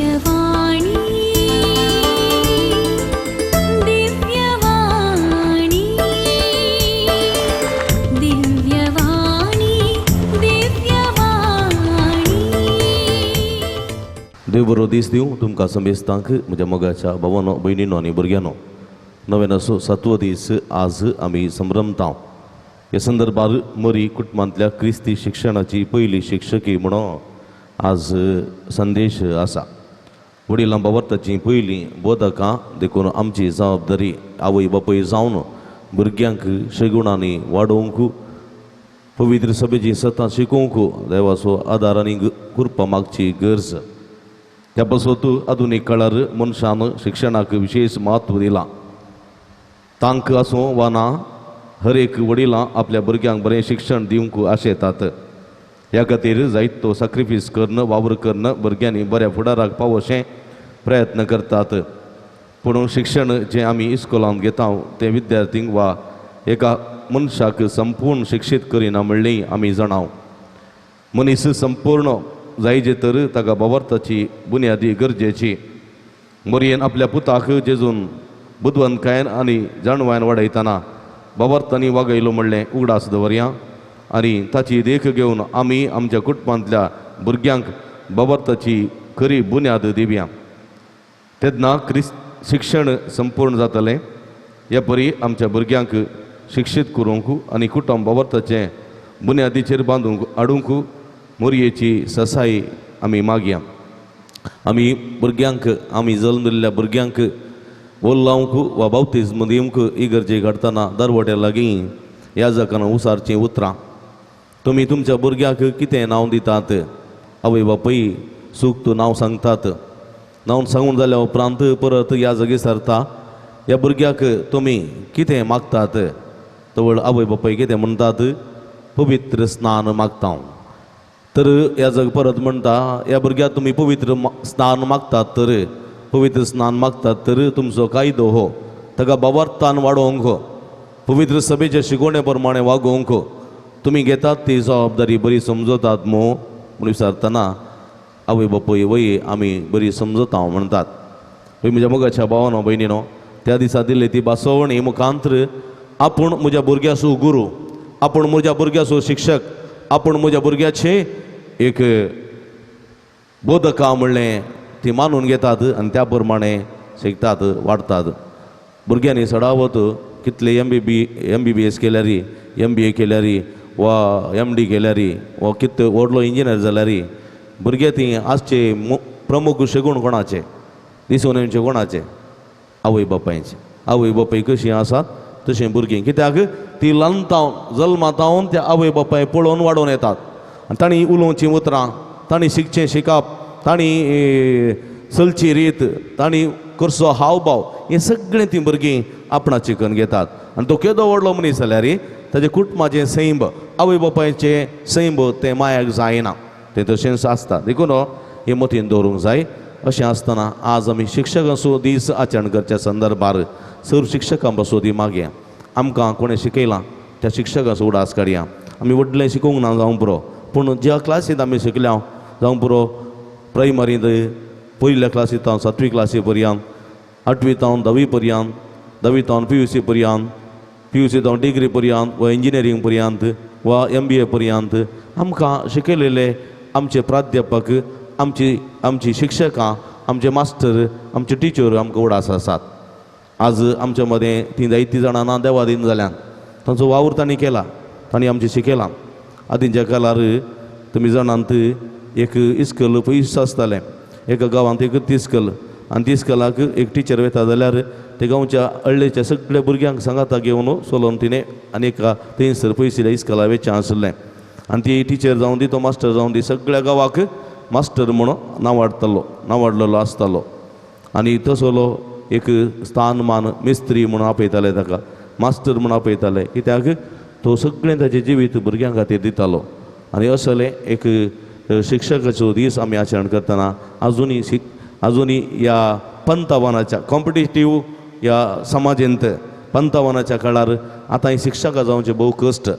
दिव्यवाणी, दिव्यवाणी, दिव्यवाणी, दिव्यवाणी. देव बरो दीस दिवं तुमकां समेस्तांक, म्हज्या मोगाच्या भावानो, भयणीनो आनी भुरग्यांनो. नव्यान सातवो दीस आज आमी संभ्रमता. ह्या संदर्भार मरी कुटुंबांतल्या क्रिस्ती शिक्षणाची पयली शिक्षकी म्हणून आज संदेश आसा. वडिलां बाबर्ताची पयलीं बोधकां, देखून आमची जबाबदारी आवय बापूय जावन भुरग्यांक शेगुणांनी वाडोवंक, पवित्र सभेची सतां शिकोवंक देवाचो आदार आनी कृपा मागची गरज. त्या पासत आधुनीक काळार मनशान शिक्षणाक विशेश म्हत्व दिलां. तांक आसूं वा ना, हर एक वडिलां आपल्या भुरग्यांक बरें शिक्षण दिवंक आशेतात. ह्या खातीर जायतो साक्रिफीस करून, वावर करून भुरग्यांनी बऱ्या फुडाराक पावोशें प्रयत्न करतात. पूण शिक्षण जें आमी इस्कोलांत घेता तें विद्यार्थींक वा एका मनशाक संपूर्ण शिक्षीत करिना म्हणलें आमी जाणाव. मनीस संपूर्ण जायजे तर ताका बाबर्थाची बुन्यादी गरजेची. मोरयेन आपल्या पुताक जेजून बुदवंतकायेन आनी जाणवायन वाडयतना बाबर्थांनी वागयलो म्हणलें उगडास दवरया आनी ताची देख घेवन आमी आमच्या कुटुंबांतल्या भुरग्यांक बाबर्थाची खरी बुन्याद दिवया. तेन्ना क्रिस्त शिक्षण संपूर्ण जातलें. ह्या परी आमच्या भुरग्यांक शिक्षीत करूंक आनी कुटुंब बाबर्थाचें बुन्यादीचेर बांदूंक हाडूंक मोरयेची ससाई आमी मागया. आमी भुरग्यांक, आमी जल्म दिल्ल्या भुरग्यांक वोल लावंक वा बावतिज्म दिवंक इगर्जेक हाडटना दरवट्या लागीं ह्या जाकान उसारचीं उतरां, "तुमी तुमच्या भुरग्याक कितें नांव दितात?" आवय बापूय सूख तूं नांव सांगतात. नांव सांगून जाल्या उपरांत परत ह्या जागी सरता, "ह्या भुरग्याक तुमी कितें मागतात?" तवळ आवय बापूय कितें म्हणटात? "पवित्र स्नान मागता." तर ह्या जग परत म्हणटा, "ह्या भुरग्याक तुमी पवित्र स्नान मागतात तर, पवित्र स्नान मागतात तर तुमचो कायदो हो, ताका बाबार्थान वाडोवंक, पवित्र सभेचे शिकवणे प्रमाणे वागोवंक तुमी घेतात ती जबाबदारी बरी समजतात मू?" म्हूण विचारतना आवय बापूय "वय, आमी बरी समजता" म्हणटात. हय, म्हज्या मोगाच्या भावानो, भयणीनो, त्या दिसा दिल्ली ती बसवणी मुखांत्र आपूण म्हज्या भुरग्याचो गुरू, आपूण म्हज्या भुरग्याचो शिक्षक, आपूण म्हज्या भुरग्याचे एक बोधका म्हणलें ती मानून घेतात आनी त्या प्रमाणे शिकतात, वाडटात. भुरग्यांनी सडावत कितले एमबीबीएस केल्यार, एमबीए केल्यार वा एमडी केल्यार वा कितले व्हडलो इंजिनियर जाल्यार, भुरगे ती आजचे प्रमुख शेगूण कोणाचे दिसून येवचे? कोणाचे? आवय बापायचे. आवय बापाय कशीं आसात तशें भुरगीं. कित्याक ती ल्हान जल्मातावन त्या आवय बापाय पळोवन वाडोवन येतात आनी तांणी उलोवचीं उतरां, तांणी शिकचें शिकप, तांणी चलची रीत, तांणी करचो हावभाव, हें सगळें तीं भुरगीं आपणाचें करून घेतात. आनी तो केदो व्हडलो मनीस जाल्यार ताजें कुटुंबाचें सैंब, आवय बापायचें सैंब तें मायाक जायना, तें तशेंच आसता. देखून हें मतीन दवरूंक जाय. अशें आसतना आज आमी शिक्षकांचो दीस आचरण करच्या संदर्भार सर्व शिक्षकां पासून ती मागया. आमकां कोणें शिकयलां त्या शिक्षकांचो उडास काडया. आमी व्हडलें शिकूंक ना जावं पुरो, पूण ज्या क्लासींत आमी शिकल्या जावं पुरो, प्रायमरींत पयल्या क्लासींत हांव सातवी क्लासी पर्यंत, आठवी तावन धावी पर्यंत, धावी तावन पीयूसी पर्यंत, पीयूसी तावन डिग्री पर्यंत वा इंजिनियरींग पर्यंत वा एमबीए पर्यंत आमकां शिकयलेले आमचे प्राध्यापक, आमची आमची शिक्षकां, आमचे मास्टर, आमचे टिचर आमकां उडास आसात. आज आमच्या मदें तीं जायतीं जाणां ना देवादीन जाल्यान. तांचो वावर तांणी केला, तांणी आमचें शिकयलां. आदींच्या काळार तुमी जाणांत, एक इस्कल पयस आसतालें. एका गांवांत एकूच इस्कल आनी ती इस्कलाक एक टिचर वता जाल्यार ते गांवच्या हळ्ळेच्या सगळ्या भुरग्यांक सांगाता घेवन चलोवन तिणें आनी एका थंयसर पयसिल्ल्या इस्कला वेचें आसलें. आनी ती टिचर जावं दी, तो मास्टर जावं दी, सगळ्या गांवाक मास्टर म्हणून नांवाडटलो, नांवाडलेलो आसतालो. आनी तसलो एक स्थान मान, मिस्त्री म्हणून आपयताले ताका, मास्टर म्हणून आपयताले, कित्याक तो सगळें ताचें जिवीत भुरग्यां खातीर दितालो. आनी असलें एक शिक्षकाचो दीस आमी आचरण करतना अजुनूय ह्या पंतावनाच्या कॉम्पिटिटीव ह्या समाजेंत, पंतावनाच्या काळार आतां ही शिक्षकां जावचें भोव कश्ट.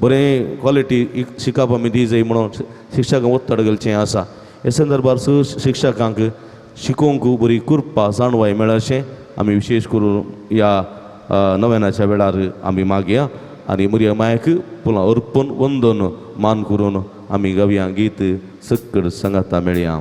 बरें क्वॉलिटी शिकप आमी दी जाय म्हणून शिक्षकांक ಒತ್ತಡ घालचें आसा. हे संदर्भार शिक्षकांक शिकोवंक बरी कृपा जाणवाय मेळशें आमी विशेश करून ह्या नव्यानाच्या वेळार आमी मागया आनी मरिया मायक पुलां अर्पण वंदन मान करून आमी गावया गीत सक्कड सांगाता मेळया.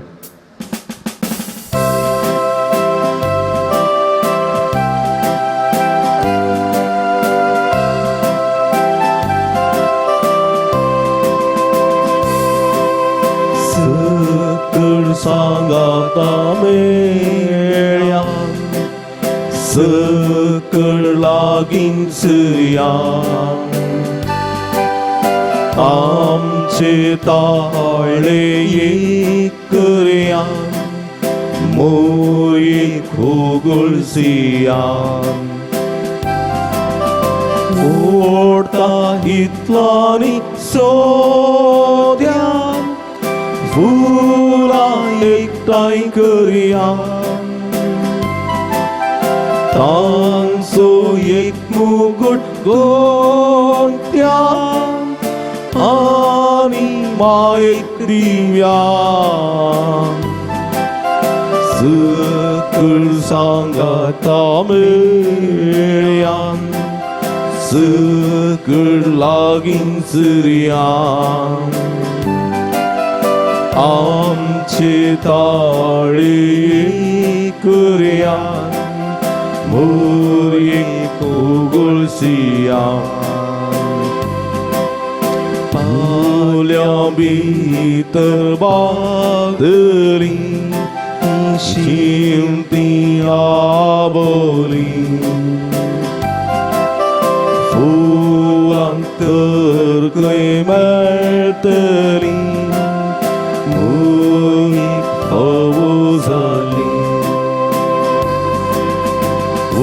सकळ सांगाता मेळ्या सकळ लागींचया आमचे ताळे एकर्या मोरी खोगुळसिया ओडता इतलानी सोद्या फुलां एकठांय करया तांचो एक मुकुट गोंत्या आनी मायक दिव्या सकळ सांगाता मेळया सकळ लागींचर्या आमचे ताळे करया मोरये कोगुळसिया पावल्या भितर बादली शिमती आबोली फुलां तर खंय मेळटली मोरी फावो जाली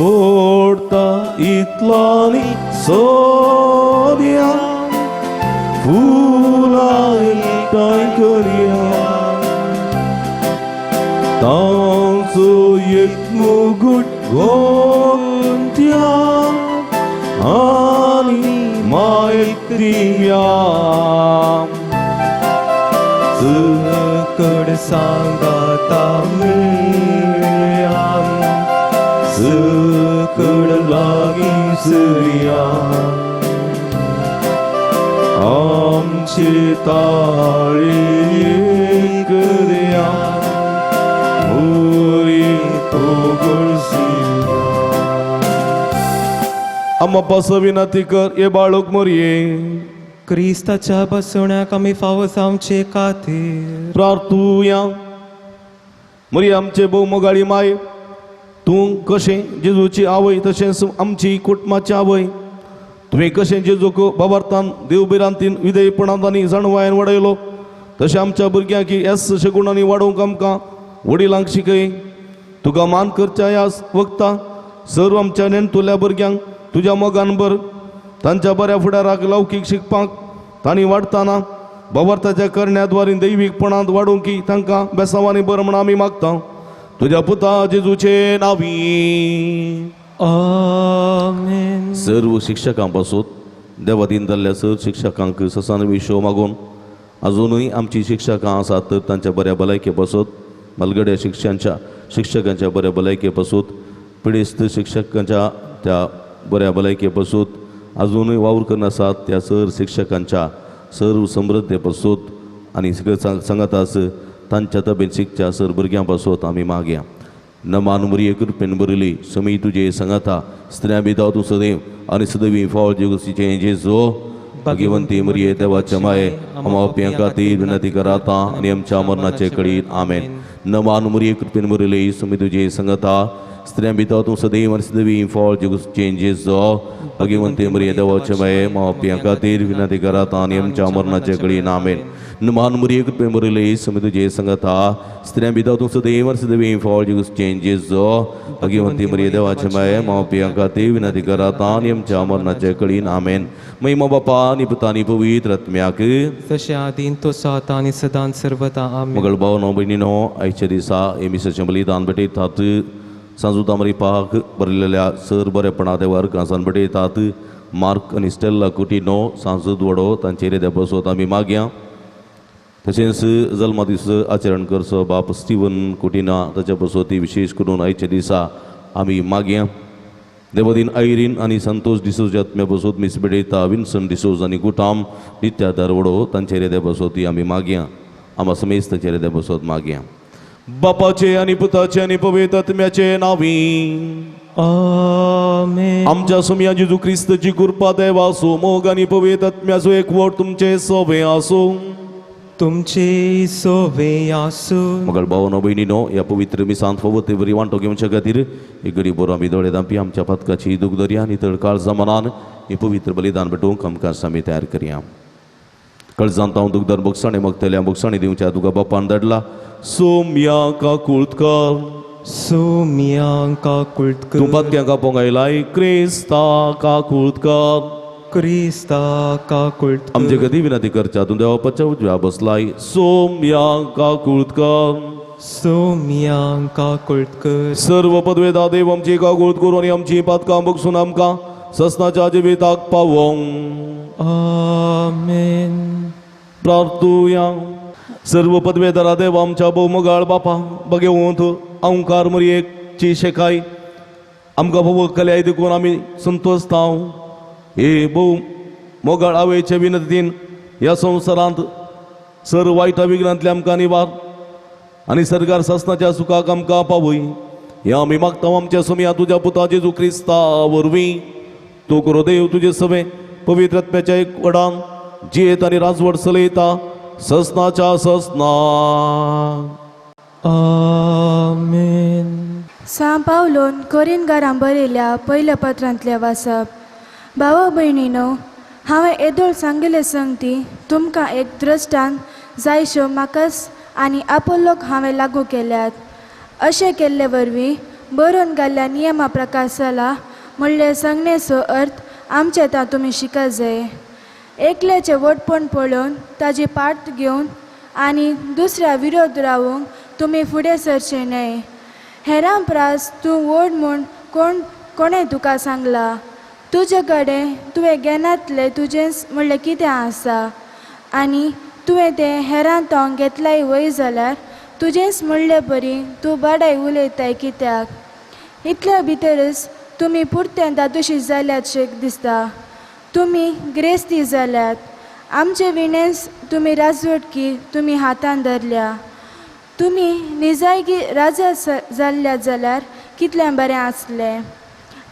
ओडता इतलानी सोद्या फुलां एकठांय करया तांचो एक मुकुट गोंत्या आनी मायक दिव्या सकळ सांगाता मेळया सकळ लागींचर्या आमचे ताळे करया मोरी कोगुळसिया. अम्मा विनंती कर हे बाळूक मरये क्रिस्ताच्या बसवण्याक आमी फावो जावचे खातीर प्रार्थुया. मरिया आमचे भोवमोगाळी माय, तूं कशें जेजूची आवय तशेंच आमची कुटुंबाची आवय, तुवें कशें जेजूक बाबार्थान देवभिरांतीन विधेयपणांत आनी जाणवायन वाडयलो तशें आमच्या भुरग्यांक ह्याच शगुणांनी वाडोवंक आमकां वडिलांक शिकय. तुका मान करच्या ह्या वखता सर्व आमच्या नेणटुल्या भुरग्यांक तुज्या मोगान भर, तांच्या बऱ्या फुडाराक लौकीक शिकपाक तांणी वाडटना बाबार्थाच्या करण्याद्वारे दैवीकपणांत वाडोवंक की तांकां बेसांवांनी बरं म्हण आमी मागता तुज्या पुता जेजूचे नांवी. आमेन. सर्व शिक्षकां पासून देवादीन जाल्ल्या सर्व शिक्षकांक ससान विशो मागून अजुनूय आमची शिक्षकां आसात तर तांच्या बऱ्या भलायके पासून, मलगड्या शिक्षकांच्या बऱ्या भलायके पासून, पिडेस्त शिक्षकांच्या त्या बऱ्या भलायके पासून, अजुनूय वावर करून आसात त्या सर शिक्षकांच्या सर्व समृद्धे पासून आनी सगळें सांगात तांच्या तबेन शिकच्या सर भुरग्यां पासून आमी मागया. नमान मरिये कृपेन भरिल्ली समी तुजे सांगाता, स्त्रियां भितर तूं सदैव आनी सदैवी फावळ जेजूचें जेजो. भगिवंती मरिये देवाच्या माये, आम्हा पाप्यां खातीर विनंती कराता आनी आमच्या मरणाचे कडीत. आमेन. नमान मरिये कृपेन भरिल्ली समी तुजे सांगाता, स्त्रियां भितर तूं सदैव आनी सदैवी फावळ जेजूचें जेजो. भगिवंती मरिये देवाच्या माये, आम्हा पाप्यां खातीर विनंती कराता आनी आमच्या मरणाचे कडीत. आमेन. नमान मरिये कृपेन भरिल्ली समी तुजे सांगाता, स्त्रियां भितर तूं सदैव आनी सदैवी फावळ जेजूचें जेजो. भगिवंती मरिये देवाच्या माये, आम्हा पाप्यां खातीर विनंती कराता आनी आमच्या मरणाचे कडीत. आमेन. महिमा बापा आनी पुता आनी पवित्र आत्म्याक, जशें आदीन तसो आतां आनी सदां सर्वदा. आमेन. मगळ भावनो भयणीनो, आयच्या दिसा हे मिसाचें बलिदान भेटयतात. सांजुता मरी पाक बरयलेल्या सर बरेपणा देवार कांसान भेटयतात. मार्क आनी स्टेल्ला कुटिनो सांजूद वडो तांचेर देव बसोत आमी मागया. तशेंच जल्मा दीस आचरण करचो बाप स्टिवन कुटिना ताच्या बसोती विशेश करून आयच्या दिसा आमी मागया. देवदीन ऐरीन आनी संतोष डिसोज आत्म्या बसोत मिस बेडेता विन्सन डिसोज आनी गुटाम नित्या दरवडो तांचे रेदे बसोती आमी मागया. आमा समेस्त तांचे रेदे बसोत मागया. बापाचे आनी पुताचे आनी पवित्र आत्म्याचे नावी आमेन. आमच्या सोमया जेजू क्रिस्तची कृपा देवासो मोग आनी पवित्र आत्म्याचो एकवट तुमचे सोबे आसूं. तुमचे सोवे आसूं. मगळ भावनो भयणीनो ह्या पवित्र मिसांत फावो ते बरी वांटो घेवच्या खातीर एक गरीब बरो आमी दोळे धांपी आमच्या पातकाची दूख दरया आनी तळकाळ जमानान हे पवित्र बलिदान भेटोवंक आमकां आमी तयार करया. कळजांत हांव दुखदार बोगसाणे मागतल्या बोगसाणे दिवच्या तुका बापान धाडला सोम्या काकुळकर. सोम्या काकुळकर. तूं पातक्यांक आपोवंक आयलाय क्रिस्ता काकुळकर. क्रिस्ता काकुळकर. आमचे गती विनंती करच्या तूं देवापाच्या उजव्या बसलाय सोम्या काकुळकर. सोम्या काकुळकर. सर्व पदवेदा देव आमची काकुळत करू आनी आमची पातकां बगसून आमकां ससनाच्या जिविताक पावोवंक. आमेन. प्रार्थुया. सर्व पदवेदारा देव आमच्या भोवमगाळ बापा बगेवंत अंकार मरयेची शेकाय आमकां भोव कल्याय देखून आमी संतोषताव. हे भोव मोगाळ आवयचे विनंतीन ह्या संवसारांत सर वायटा विघ्नांतले आमकां निवार आनी सरकार सासनाच्या सुखाक आमकां पावय. हे आमी मागता आमच्या सोमया तुज्या पुता जेजू क्रिस्ता वरवीं. तूं करो देव तुजे सवे पवित्र आत्म्याच्या एक वडान जियेत आनी राजवट चलयता ससनाच्या ससना. आमेन. सां पावलोन कोरिनगारां बरयल्या पयल्या पत्रांतलें वाचप. भावा भयणीनो, हांवें येदोळ सांगिल्ले संगती तुमकां एक दृश्टांत जायश्यो म्हाकाच आनी आपोलोक हांवें लागू केल्यात. अशें केल्ले वरवीं बरोवन घाल्ल्या नियमा प्रकार जाला म्हणले सांगणेचो अर्थ आमचे तां तुमी शिका जाय. एकल्याचें व्हडपण पळोवन ताजी पाट घेवन आनी दुसऱ्या विरोध रावूंक तुमी फुडें सरचें न्हय. हेरां प्रास तूं व्हड म्हूण कोण कोणें तुका सांगलां? तुजे कडेन तुवें घेनातलें तुजेंच म्हणलें कितें आसा आनी तुवें तें हेरां तोंक घेतलाय वय जाल्यार तुजेंच म्हणले परी तूं बाडाय उलयताय कित्याक? इतल्या भितरच तुमी पुरतें दादोशी जाल्यात शेक दिसता. तुमी ग्रेस्ती जाल्यात. आमचे विणेंच तुमी राजवटकी तुमी हातान धरल्या. तुमी निजायकी राजा जाल्ल्या जाल्यार कितलें बरें आसलें.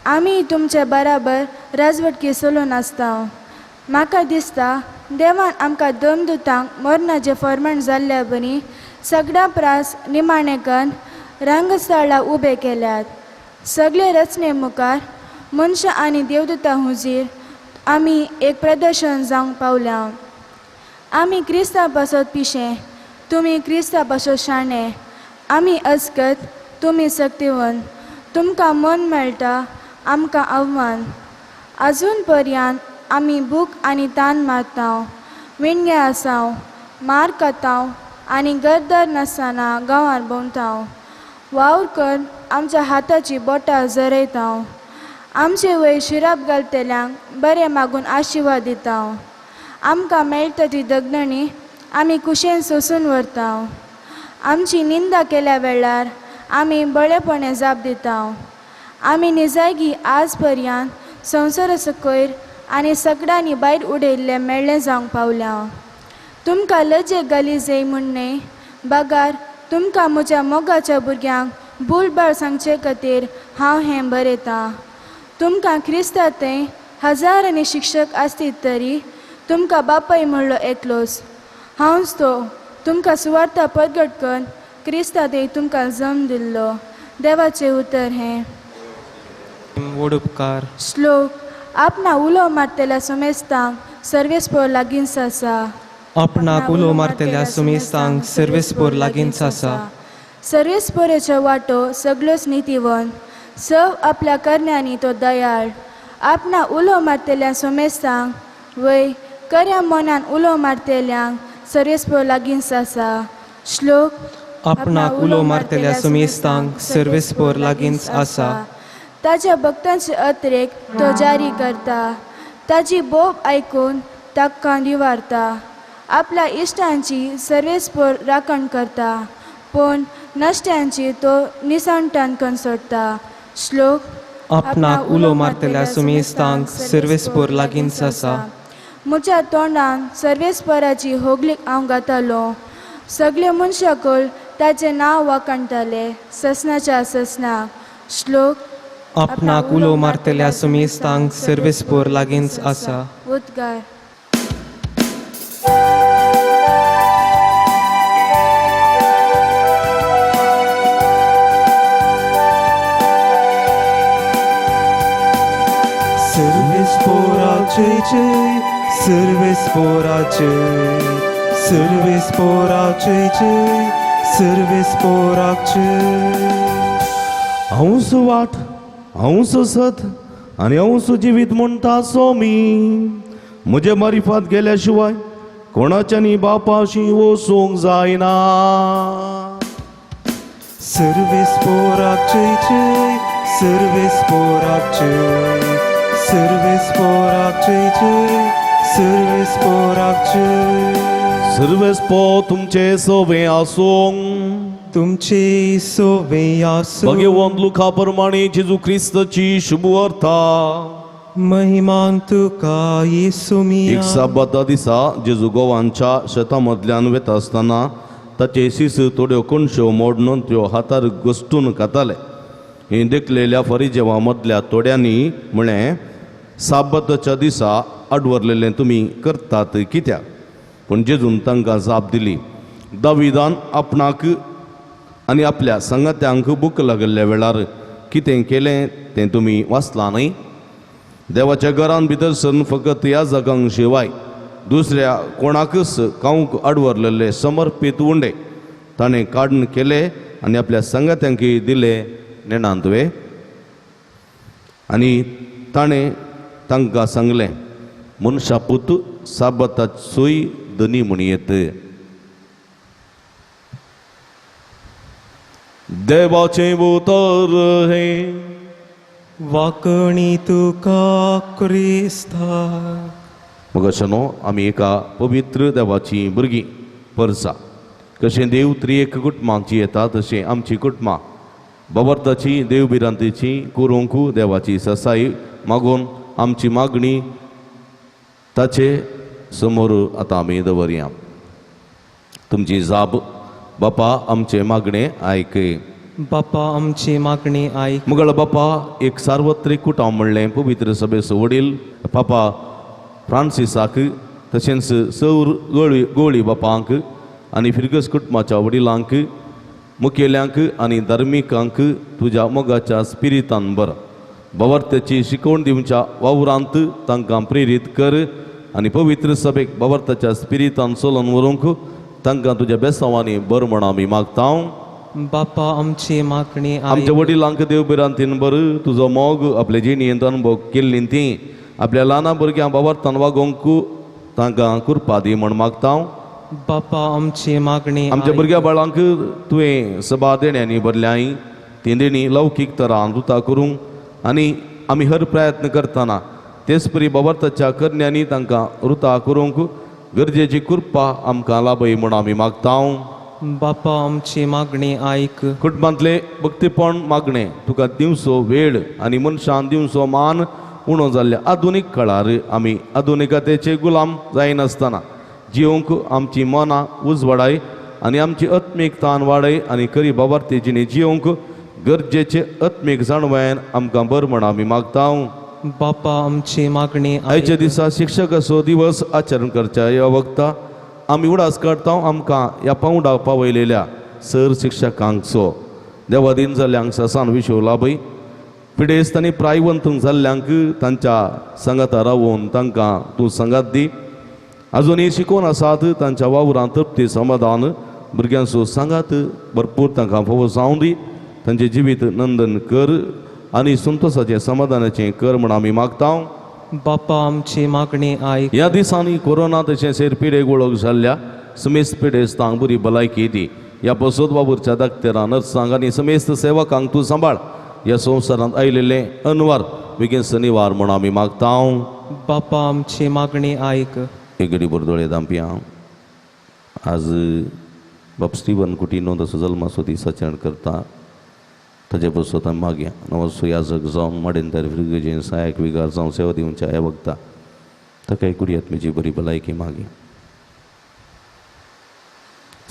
आमी तुमचे बराबर राजवटकी चलोवन आसता. म्हाका दिसता देवान आमकां दमदुतांक मरणाचें फर्माण जाल्ल्या बरी सगळ्या प्रास निमाणेकन रंगस्थळां उबे केल्यात. सगळे रचने मुखार मनशां आनी देवदुतां हुजीर आमी एक प्रदर्शन जावंक पावल्या. आमी क्रिस्ता पासत पिशें, तुमी क्रिस्ता पासत शाणे. आमी अस्कत, तुमी सक्तिवन. तुमकां मन मेळटा, आमकां आव्हान. आजून पर्यंत आमी भूक आनी तान मारता, विणगे आसाव, मार खाताव आनी घरदार नासतना गांवार भोंवता. वावर करून आमच्या हाताची बोटां झरयता. आमचे वयर शिराप घालतल्यांक बरें मागून आशिर्वाद दिता. आमकां मेळटा ती दगदणी आमी कुशेन सोसून व्हरता. आमची निंदा केल्या वेळार आमी बळेपणे जाप दिता. आमी निजायगी आज पर्यंत संवसाराचो कोयर आनी सगळ्यांनी भायर उडयल्लें मेळ्ळें जावंक पावल्या. तुमकां लजे घाली जाय म्हूण न्हय, बगार तुमकां म्हज्या मोगाच्या भुरग्यांक बुलबाळ सांगचे खातीर हांव हें बरयतां. तुमकां क्रिस्ता थंय हजारांनी शिक्षक आसतीत तरी तुमकां बापाय म्हणलो एकलोच हांवच तो. तुमकां सुवार्ता परगट करून क्रिस्ता थंय तुमकां जम दिल्लो. देवाचें उतर हें. व्हड उपकार. श्लोक. आपणा उलो मारतल्या समेस्तांक सर्वेस्पोर लागींच आसा. आपणाक उलो मारतल्या सुमेस्तांक सर्वेस्पोर लागींच आसा. सर्वेस्पोरेचो वांटो सगळोच नितीवन, सव आपल्या करण्यांनी तो दयाळ. आपणा उलो मारतल्या सोमेस्तांक वय खऱ्या मनान उलो मारतल्यांक सर्वेस्पोर लागींच आसा. श्लोक. आपणाक उलो मारतल्या सुमेस्तांक सर्वेस्पोर लागींच आसा. ताज्या भक्तांचे अत्रेक तो जारी करता. ताजी बोब आयकून तांकां निवारता. आपल्या इश्टांची सर्वेस्पोर राखण करता, पूण नश्ट्यांची तो निसणटान कन सोडटा. श्लोक. आपणाक उलो मारतल्या सुमेस्तांक सर्वेस्पोर लागींच आसा. म्हज्या तोंडान सर्वेस्पराची होगलीक हांव गातालो. सगळे मनशाकल ताचें नांव वाखाणटाले ससनाच्या ससनाक. श्लोक. आपणाक उलो मारतल्या सुमेस्तांक सर्वेस्पोर लागींच आसा. उद्गार. सर्वेस्पोराक जय जय, सर्वेस्पोराक जय, सर्वेस्पोराक जय जय, सर्वेस्पोराक जय. हांवूच वाट, हांवूच सत आनी हांवूच जिवीत म्हणटा सोमी. म्हजे मारिफात गेल्या शिवाय कोणाच्यानी बापाशी वचूंक जायना. सर्वेस्पोराक जय जय, सर्वेस्पोराक जय, सर्वेस्पोराक जय जय, सर्वेस्पोराक जय. सर्वेस्पो तुमचे सवे आसूंक. तुमचे सोवे आसूं. भगवंत लुका प्रमाणे जेजू क्रिस्ताची शुभ वार्ता. महिमान तुका येसू एक मिया. साबाता दिसा जेजू गोवांच्या शेतामदल्यान वेता आसतना ताचे शिस थोड्यो कोणश्यो मोडून त्यो हातार घसटून खाताले. हें देखलेल्या फरिजेवा मदल्या थोड्यांनी म्हळें, साबाताच्या दिसा आडवरलेलें तुमी करतात कित्याक? पूण जेजून तांकां जाप दिली, दाविदान आपणाक आनी आपल्या सांगात्यांक भूक लागिल्ल्या वेळार कितें केलें तें तुमी वाचलां न्हय? देवाच्या घरान भितर सरून फकत ह्या जागांक शिवाय दुसऱ्या कोणाकच खावंक आडवरलेले समर्पीत उंडे ताणें काडून केले आनी आपल्या सांगात्यांकय दिले नेणांत वे? आनी ताणें तांकां सांगलें, मनशा पूत साबाताचोय धनी म्हणयेत. देवाचें उतर हें. वाकणी तुका क्रिस्ता. मगशनो आमी एका पवित्र देवाची भुरगीं परसा. कशें देव त्रिएक कुटुंबांची येता तशें आमची कुटुंबां बाबर्ताची देव भिरांतेची करूंक देवाची ससाई मागून आमची मागणी ताचे समोर आतां आमी दवरया. तुमची जाप बापा आमचें मागणें आयक. बापा आमची मागणी आयक. मुगळ बापा एक सार्वत्रीक कुटांव म्हणलें पवित्र सभेचो वडील पापा फ्रांसिसाक तशेंच सौर गोळी गोळी बापांक आनी फिरगस कुटुंबाच्या वडिलांक मुखेल्यांक आनी धार्मिकांक तुज्या मोगाच्या स्पिरितान बर बावर्त्याची शिकवण दिवच्या वावरांत तांकां प्रेरीत कर आनी पवित्र सभेक बावर्ताच्या स्पिरितान चलोवन व्हरूंक तांकां तुज्या बेसांवांनी बर म्हण आमी मागता. बापा आमची मागणी आयक. आमच्या वडिलांक देव भिरांतीन बर तुजो मोग आपले जिणेंत अनुभव केल्ली ती आपल्या ल्हान भुरग्यां बाबरतान वागोवंक तांकां कृपा दी म्हण मागता. बापा आमची मागणी आमच्या आयक. भुरग्या बाळांक तुवें सभा देण्यांनी भरल्याय ती देणी लौकीक तरान रुता करूंक आनी आमी हर प्रयत्न करतना तेच परी बाबरताच्या करण्यांनी तांकां रुता करूंक गरजेची कृपा आमकां लाभय म्हण आमी मागता. बापा आमची मागणी आयक. कुटुंबांतले भक्तीपण मागणें तुका दिवचो वेळ आनी मनशान दिवचो मान उणो जाल्ल्या आधुनीक काळार आमी आधुनिकतेचे गुलाम जायनासतना जिवंक आमची मनां उजवाडाय आनी आमची आत्मीक तान वाडय आनी खरी बाबार्थी जिणे जिवंक गरजेचे आत्मीक जाणवायन आमकां बर म्हण आमी मागता. बापा आमची मागणी आयच्या आयक. दिसा शिक्षकाचो दिवस आचरण करच्या ह्या वखता आमी उडास काडटा आमकां ह्या पांवडा पावयलेल्या सर शिक्षकांचो देवादीन जाल्ल्यांक ससान विशो लाभय पिडेस्त आनी प्रायवंत जाल्ल्यांक तांच्या सांगाता रावून तांकां तूं सांगात दी. अजुनूय शिकोवन आसात तांच्या वावरांत तृप्ती समाधान भुरग्यांचो सांगात भरपूर तांकां फावो जावं दी. तांचें जिवीत नंदन कर आनी संतोसाचें समाधानाचें कर म्हण आमी मागता. बापा आमची मागणी आयक. ह्या दिसांनी कोरोना तशेंच हेर पिडेक वळख जाल्ल्या समेस्त पिडेस्तांक बरी भलायकी दी. ह्या पसत वावुरच्या दाक्तेरां नर्सांक आनी समेस्त सेवकांक तूं सांबाळ. ह्या संवसारांत आयिल्ले अनवार बेगीन शनिवार म्हण आमी मागता. बापा आमची मागणी आयक. एक घडी भर दोळे धांपया. आज बाब स्टिवन कुटिनो तसो जल्माचो दीस आचरण करता ताजे पसत आमी मागया नवसो याजक जावन माडेन तर फिरगजेन सहायक विगार जावन सेवा दिवच्या ह्या वखता ताकाय कुडियात्मेची बरी भलायकी मागया.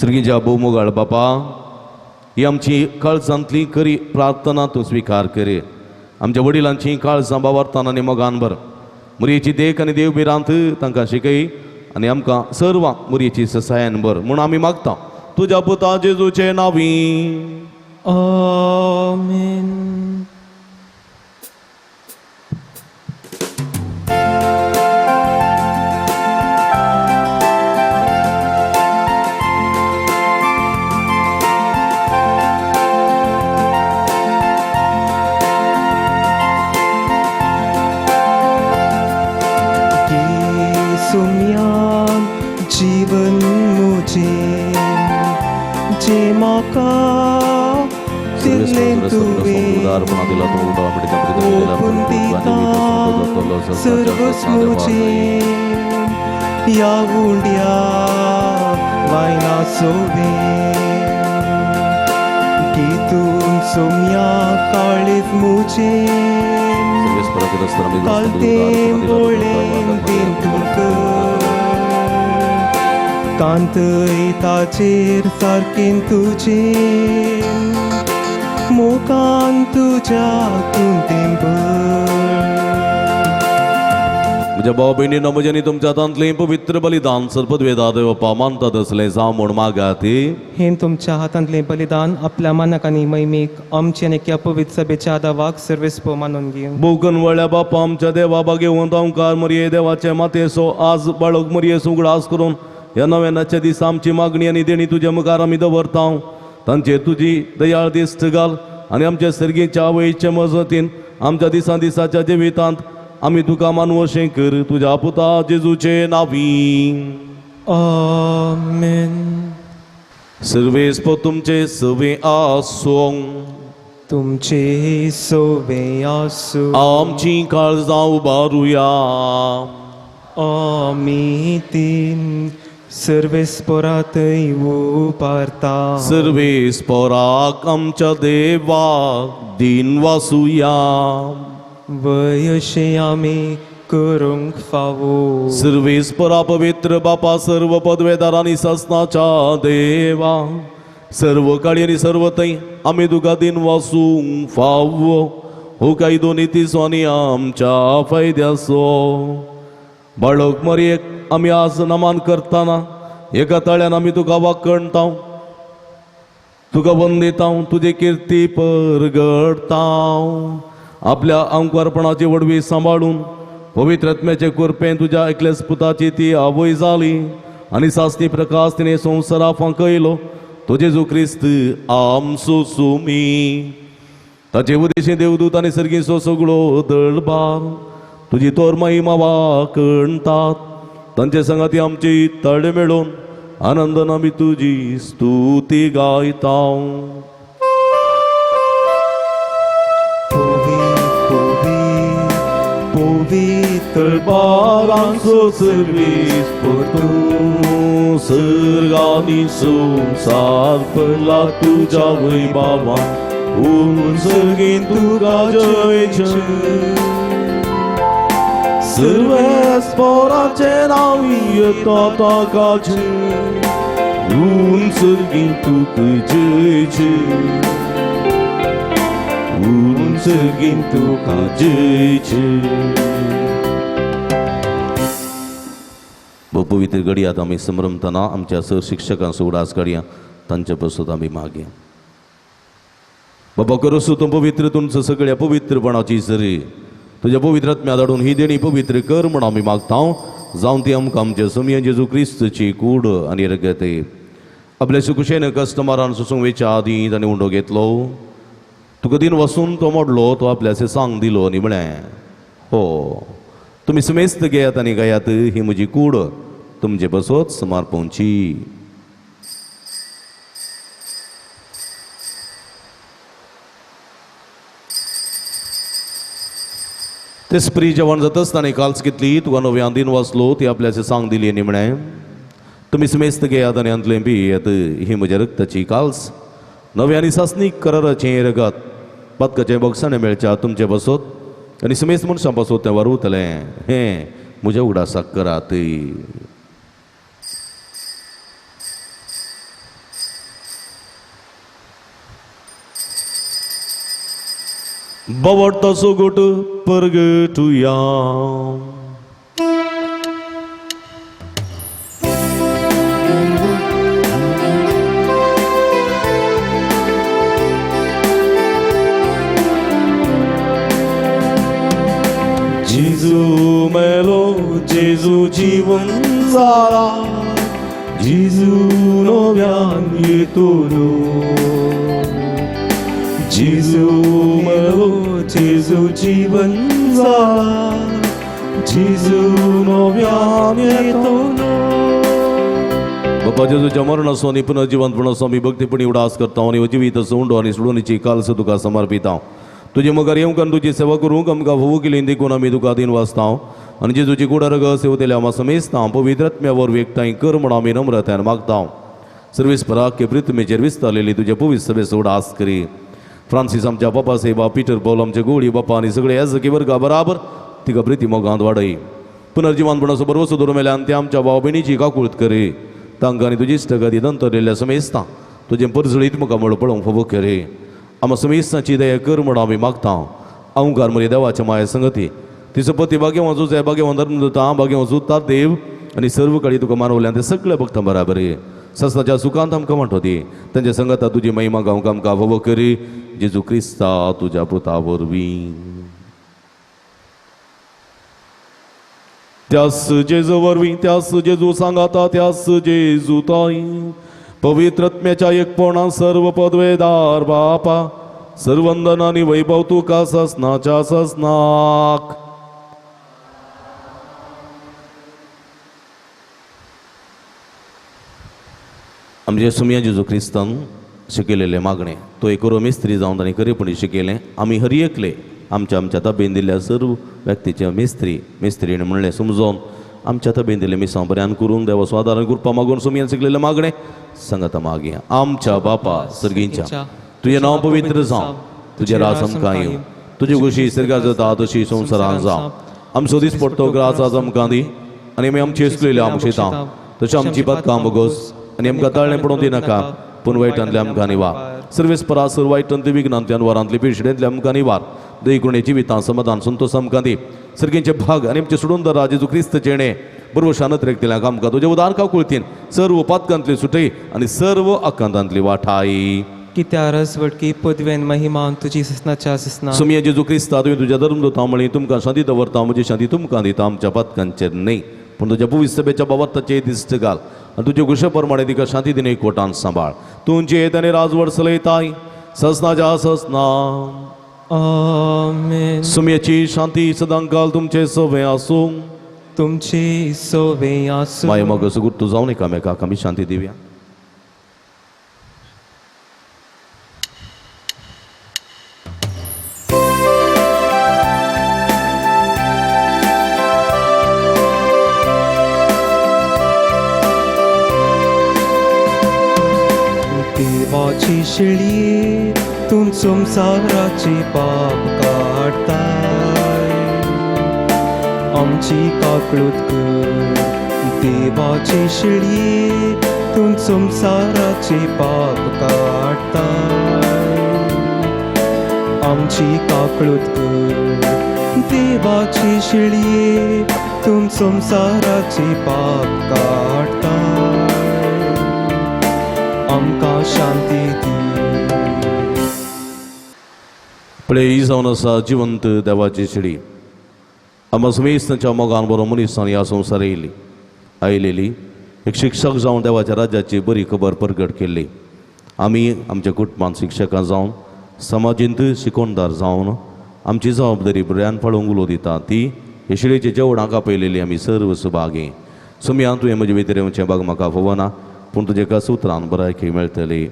सर्गीच्या भोवमोगाळ बापा, ही आमची काळजांतली खरी प्रार्थना तूं स्विकार कर. आमच्या वडिलांची काळजां बाबार्थान आनी मोगान भर. मुरयेची देख आनी देव भिरांत तांकां शिकय आनी आमकां सर्वांक मुरयेची ससायन भर म्हूण आमी मागता तुज्या पुता जेजूचे नांवी. आमेन. सुम्यान जीवन मुझे जे म्हाका दिल्लें तुवें ओपून दिता सर्वस मुझे ह्या उंड्या वायना सोवे गितून सुम्या काळीज मुझे कालतें बोळें बीन कांतय ताचेर सारकें तुजें मोगान तुज्या कुंतें भर. म्हज्या भाव भयणीनो, म्हज्या आनी तुमच्या हातांतलें पवित्र बलिदान सर्पद्वेदा देवपा मानता तसलें जावं म्हूण मागात. हें तुमच्या हातांतलें बलिदान आपल्या मानाक आनी महिमेक आमचे आनी ह्या पवित्र सभेच्या आदावाक सर्वेस्पर मानून घेवं. भोवकन वळ्या बापा आमच्या देवा बागेवंत ओंकार मरये देवाचे मातेसो आज बाळक मरयेसो उगडास करून ह्या नव्यानाच्या दिसा आमची मागणी आनी देणी तुज्या मुखार आमी दवरता. तांचेर तुजी दयाळ दिश्ट घाल आनी आमच्या सर्गीच्या आवयचे मजतीन आमच्या दिसा दिसाच्या जिवितांत आमी तुका मानवशें कर तुज्या पुता जेजूचे नांवी. आमेन. सर्वेस्पर तुमचे सवे आसूं. तुमचे सोवे आसूं. आमची काळजां उबारुया. आमी तीन सर्वेस्परातय उबारता. सर्वेस्पराक आमच्या देवाक दीन वासुया. वयशे आमी करूंक फावो. सर्वेस्परा पवित्र बापा सर्व पदवेदार आनी ससनाच्या देवा सर्व काळी आनी सर्व थंय आमी तुका दीन वासूंक फावो. हो कायदो नितीचो आनी आमच्या फायद्याचो. बाळक मरयेक आमी आज नमान करतना एका तळ्यान आमी तुका वाकणता, तुका वंदिता, तुजी किर्ती परगडता. आपल्या अंकुरपणाची वडवी सांबाळून पवित्र आत्म्याचे कुरपेन तुज्या एकल्याच पुताची ती आवय जाली आनी सासणी प्रकाश तिणें संवसारा फांकयलो तो जेजू क्रिस्त आमचो सुमी. ताचे उदेशी देवदूत आनी सर्गीचो सगळो दळबार तुजी तोर महिमा वाकणतात. तांचे संगाती आमची तळ मेळोवन आनंदान आमी तुजी स्तुती गायता. पवित्र बारांचो सर्वेस्पर तूं सर्गानी संवसार पडला तुज्या वैभवान उंच सर्गीन तुका जय जय. सर्वेस्पराचें नांव येता ताका जय उंच सर्गीन तुका जय जय उंच सर्गीन तुका जय जय. पवित्र घडयात आमी संभ्रमतना आमच्या सर शिक्षकांचो उडास काडया तांचे पसत आमी मागया. बाबा करोसो तूं पवित्र तुमचो सगळ्या पवित्रपणाची सरी तुज्या पवित्र आत्म्या धाडून ही देणी पवित्र कर म्हूण आमी मागता. जावन ती आमकां आमच्या सोमया जेजू क्रिस्तची कूड आनी रगत. आपल्या सुकुशेन कस्टमरान सोसूंक वेच्या आदीं ताणें उंडो घेतलो. तुका दिन वसून तो मोडलो, तो आपल्याचे सांग दिलो आनी म्हळें, हो तुमी समेस्त घेयात आनी गायात, ही म्हजी कूड तुमचे बसोत समर्पणची. ते स्प्री जेवण जातच ताणें काल्स घेतली, तुका नव्यान दिन वाचलो, ती आपल्याचे सांग दिली आनी म्हळें, तुमी समेस्त घेयात आनी हांतलें पियेत. ही म्हज्या रक्ताची काल्स, नवें आनी सासणीक कराराचें रगत. पातकाचें बोगसाणें मेळच्या तुमचें बसोत आनी समेस्त मनशां पासत तें वारवतलें. हें म्हज्या उगडासाक करात. बवडतो सुगूट परगटुया. जेजू मेलो, जेजू जीवन जाला, जेजू नव्यान येतलो. जेजू मेलो, जेजू जीवन जाला, जेजू नव्यान येतलो. बाबा जेजूच्या मरणाचो आनी पुनर्जिवंतपणाचो आमी भक्तीपणी उडास करता आनी जिवीत उंडो आनी सोडोवणीची कालस तुका समर्पिता. तुजे मुखार येवंक आनी तुजी सेवा करूंक आमकां फावो केली देखून आमी तुका दीन वाचता आनी जेजूची कुडारग सेवतेल्या आमा समेस्ता पवित्र आत्म्या वरवीं एकठांय कर म्हूण आमी नम्रतायेन मागता. सर्वीस पराख्य पृथ्वीचेर विस्तारलेली तुजे पवित्र सभेचो उडास करी. फ्रांसीस आमच्या बापा सेवा, पिटर पॉल आमचे गोळी बापा आनी सगळे याजकी वर्गा बराबर तिका प्रिती मोगांत वाडय. पुनर्जिवंतपणाचो भरवसो दवरून मेल्यान ते आमच्या भाव भयणीची काकूळत करी. तांकां आनी तुजी इश्टगती दंतरलेल्या समेस्ता तुजें परजळीत मुखामळ पळोवंक फावो करी. आमा समेस्तांची दया कर म्हूण आमी मागता. अवंकार मरे देवाच्या माया संगती तिचो पती भाग्यवान जुजाय, भाग्यवान धर्मदूता, भाग्यवान जुता देव आनी सर्व काळी तुका मानवल्यान ते सगळे भक्तां बराबर ससनाच्या सुखांत आमकां वांटो दी. तांच्या संगता तुजी महिमा गावंक आमकां फावो करी. जेजू क्रिस्ता तुज्या पुता वरवीं. त्यास जेजू वरवीं, त्यास जेजू सांगाता, त्यास जेजू ताई पवित्र आत्म्याच्या एकपणा सर्व पदवेदार बापा सर्वंदन आनी वैभव तुका ससनाच्या ससनाक. आमचे सुमया जेजू क्रिस्तान शिकयलेलें मागणें तो एक मिस्त्री जावन ताणें खरेपणी शिकयलें. आमी हर एकले आमच्या आमच्या ताबेन दिल्ल्या सर्व व्यक्तीचे मिस्त्री मिस्त्रीने म्हणलें समजोन आमच्या ताबेन दिल्लें मिसांव बऱ्यान करूंक देवा स्वादारान कृपा मागून सुमयान शिकलेलें मागणें सांगाता मागया. आमच्या बापा सर्गींच्या, तुजें नांव पवित्र जावं, तुजें राज आमकां येवं, तुजी खुशी सर्गार जाता तशी संवसारान जावं. आमचो दीस पडटो ग्रास आज आमकां दी आनी आमी आमची इसलेली आमची शितां तशें आमची बातकां बोगोस आनी आमकां ताळणें पडोवंक दिनाका पूण वायटांतले आमकां निवार. सर्वेस परासर वायटांतली विघ्नांतल्यान वारांतली पिशडेंतले आमकां निवार. दयकुणे जिवितां समाधान संतोष आमकां दी. सर्गींचे भाग आनी आमचे सोडून दरा जेजू क्रिस्त जेणे बरोबर शानत रेखतल्या आमकां तुजे उदार काकुळतीन सर्व पातकांतली सुटय आनी सर्व आकांतांतली वाठाय. कित्या रसवटकी पदवेन महिमा तुजी ससनाच्या ससना. सुमया जेजू क्रिस्ता तुवें तुज्या धर्मदूता म्हळी तुमकां शांती दवरता, म्हजी शांती तुमकां दिता. आमच्या पातकांचेर न्हय पूण तुज्या पवित्र सभेच्या बाबताचेर दिश्ट घाल आनी तुज्या घुशे प्रमाणे तिका शांती दिने कोटान सांबाळ. तुमचे येत आनी राजवट चलयताय ससनाच्या ससना. आमेन. सुमयाची शांती सदांकाल तुमचे सवे आसूं. तुमची सोवे आसूं. माय मग सुगूर तूं जावन एकामेकाक आमी शांती दिवया. देवाची शिळी तूं संवसाराची पाप काडताय, आमची काकळूत कर. देवाची शिळी तूं संवसाराची पाप काडताय, आमची काकळूत कर. देवाची शिळी तूं संवसाराची पाप काडताय, आमकां शांती दी. पळय ही जावन आसा जिवंत देवाची शिडी. आमकां समेस्तांच्या मोगान बरो मनीसान ह्या संवसार येयली आयलेली एक शिक्षक जावन देवाच्या राज्याची बरी खबर परगट केल्ली. आमी आमच्या कुटुंबान शिक्षकां जावन समाजींत शिकोणदार जावन आमची जबाबदारी बऱ्यान पाळोवंक उलो दिता ती हे शिळेचे जेवणाक आपयलेली आमी सर्व सुभागी. सुमया तुवें म्हजे भितर येवचें बाग म्हाका फावना पूण तुजे एका सुत्रान बरायकी मेळटली.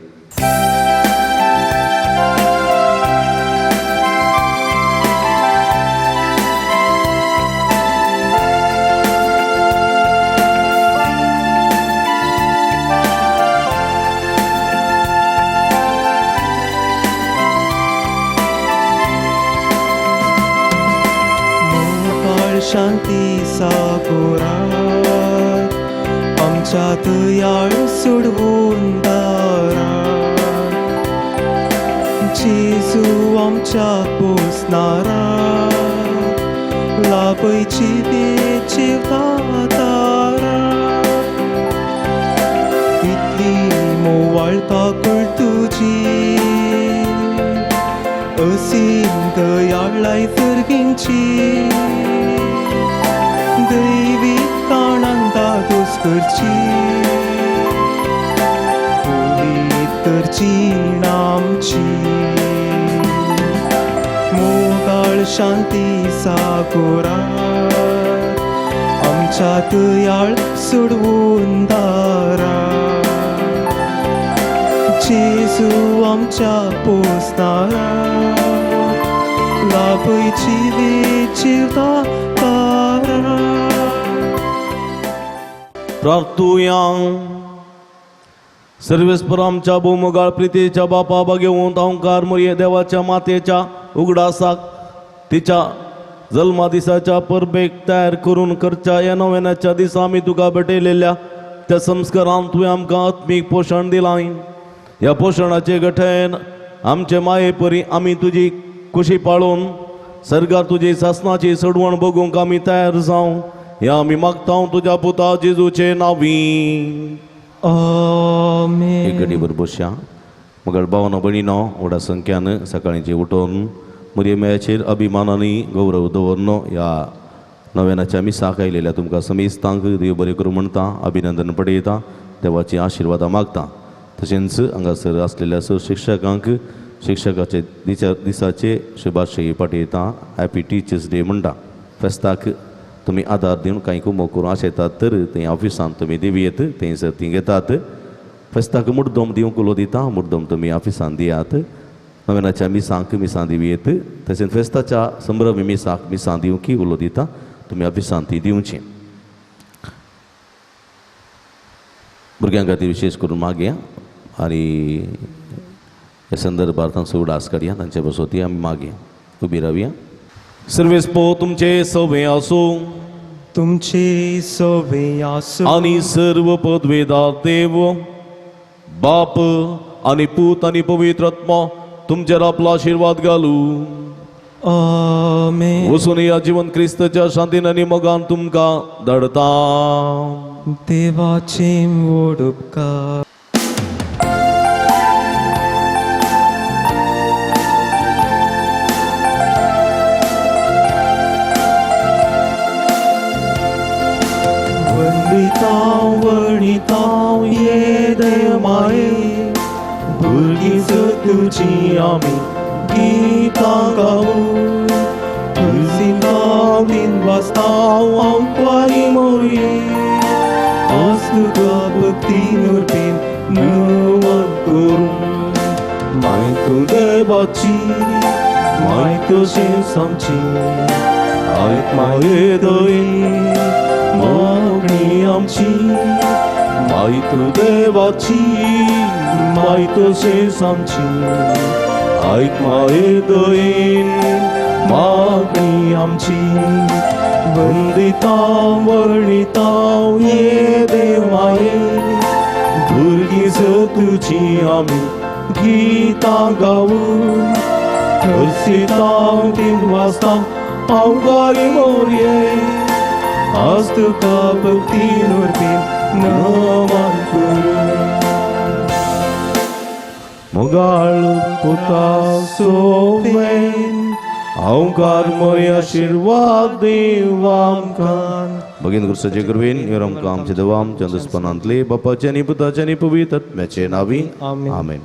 शांती सागोरात आमच्या दयाळ सोडवून दारा जेजू आमच्या पोसणारा लाभय जिवेची दातारा इतली मोवाळ काकूळ तुजी असीम दयाळाय सर्गींची दैवी काणांदा दोस करची पवित्र जीण आमची मोगाळ शांती सागोरात आमच्या दयाळ सोडवून दारा जेजू आमच्या पोसणारा लाभय जिवेची दातारा. प्रार्थुया. सर्वेस्पर आमच्या भोवमोगाळ प्रितीच्या बापा बागेवंत अंकार मोरये देवाच्या मातेच्या उगडासाक तिच्या जल्मा दिसाच्या परबेक तयार करून करच्या ह्या नव्याच्या दिसा आमी तुका भेटयलेल्या त्या संस्कारान तुवें आमकां आत्मीक पोशण दिलां. ह्या पोशणाचे गठन आमचे माये परी आमी तुजी खुशी पाळून सर्गार तुजी सासनाची सोडवण बघूंक आमी तयार जावं ह्या आमी मागता तुज्या पुता जेजूचे नांवी. आमेन. एक घडीभर बसया. मगर भावना भयणीनो व्हडा संख्यान सकाळींचे उठोवन मोरये मेळाचेर अभिमानांनी गौरव दवरनो ह्या नव्यानाच्या मिसाक आयलेल्या तुमकां समेस्तांक देव बरें करूं म्हणटा, अभिनंदन पडयता, देवाची आशिर्वादां मागता. तशेंच हांगासर आसलेल्या सर शिक्षकांक शिक्षकाचे दिसाचे शुभाशय पाठयता, हॅपी टिचर्स डे म्हणटा. फेस्ताक तुमी आदार दिवन कांय कुमो करूं आशेतात तर थंय ऑफिसांत तुमी दिवयेत, थंयसर ती घेतात. फेस्ताक मुड्डोम दिवंक उलो दिता, मुड्डोम तुमी ऑफिसांत दियात. नव्यानाच्या मिसांक मिसां दिवयेत, तशेंच फेस्ताच्या संभ्रमी मिसाक मिसां दिवंक उलो दिता, तुमी ऑफिसांत ती दिवची. भुरग्यां खातीर विशेश करून मागया आनी ह्या संदर्भार तांचो उडास काडया, तांचे बसोती आमी मागया. उबी रावया. सर्वेस्पो तुमचे सवे आसूं, तुमचे सवे आसूं, आनी सर्व पदवेदार देव बाप आनी पूत आनी पवित्र आत्मा तुमचेर आपलो आशिर्वाद घालू. आमेन. वचून ह्या जिवन क्रिस्ताच्या शांतीन आनी मोगान तुमकां धाडता. देवाचे व्हड उपकार. वंदितां वणितां ये देमाये भुरगीं तुजी आमी गितां गावूं तुळसितां तीन वाजतां आमकां मोरये आज तुका भक्ती उर्बेन नमन करूं माय तूं देवाची माय तशेंच आमची आयक माये दये मागणी आमची माय तूं देवाची माय तशेंच आमची आयक माये दयेन मागणी आमची. वंदितां वर्णितां ये देवाये भुरगीं स तुजी आमी गितां गावून खर्सितां तीन वाजतां पावगारी मोरये आज तुका भक्ती उर्बेन नमन करूं. मोगाळ पुता सोवेन अवकार मोय आशिर्वाद देव आमकां. भगीन गुरुसाचे कृपेन ह्यो आमकां आमचे देवा आमच्या दुस्पनांतले बापाचे आनी पुताचे आनी पवित्र आत्म्याचे नांवी आमेन. आमेन.